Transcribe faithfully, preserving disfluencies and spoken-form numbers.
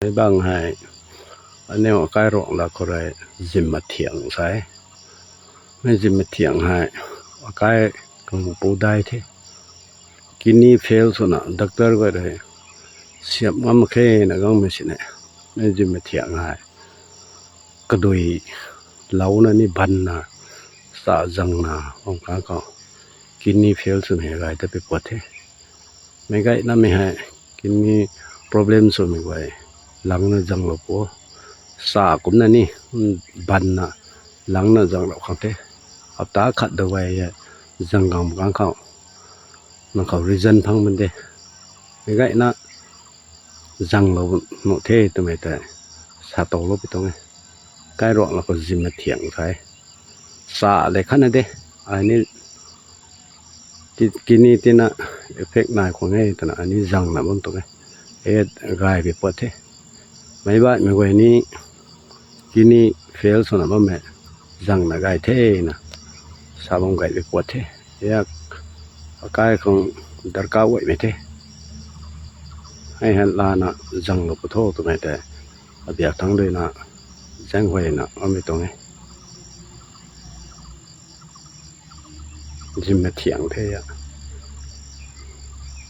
Mei bang hei aniu akai Ruanglat khou rui zim mathiang sa e. Mei zim mathiang hei akai kangpu dai the. Kidney fail swna doctor guay rui siam ngam mak khe na gangmei sini, mei zim mathiang hei kadui louna ni banna, sa zangna bam kang khou kidney fail swmei gay ta pi puat the. Meic gayna mei hei kidney problem swmei guay langna zanglou pu, sa kumna ni banna langna zanglou khang the. Hapta khat dawai zang gang kang khou nang khou reason phang bam de. Meic gayna zanglou nuh the twmei tei sa towlou pi tuang e. Kai Ruanglat khou zim mathiang sa e. Sa de khatna de, ai ni kidney tina effect nai khwang e twna ai ni zangna bam tuang e. E, gay pi puat the. Meic baihmei guay ni kidney fail swna bammei zangna gay thena sa bam gay pi puat the. E, akai khang darkar guaymei the. Hei hei lana zanglou pu tho twmei tei abiak thangc ruina zaenghuayna bammei tuang e. Zim mathiang the a.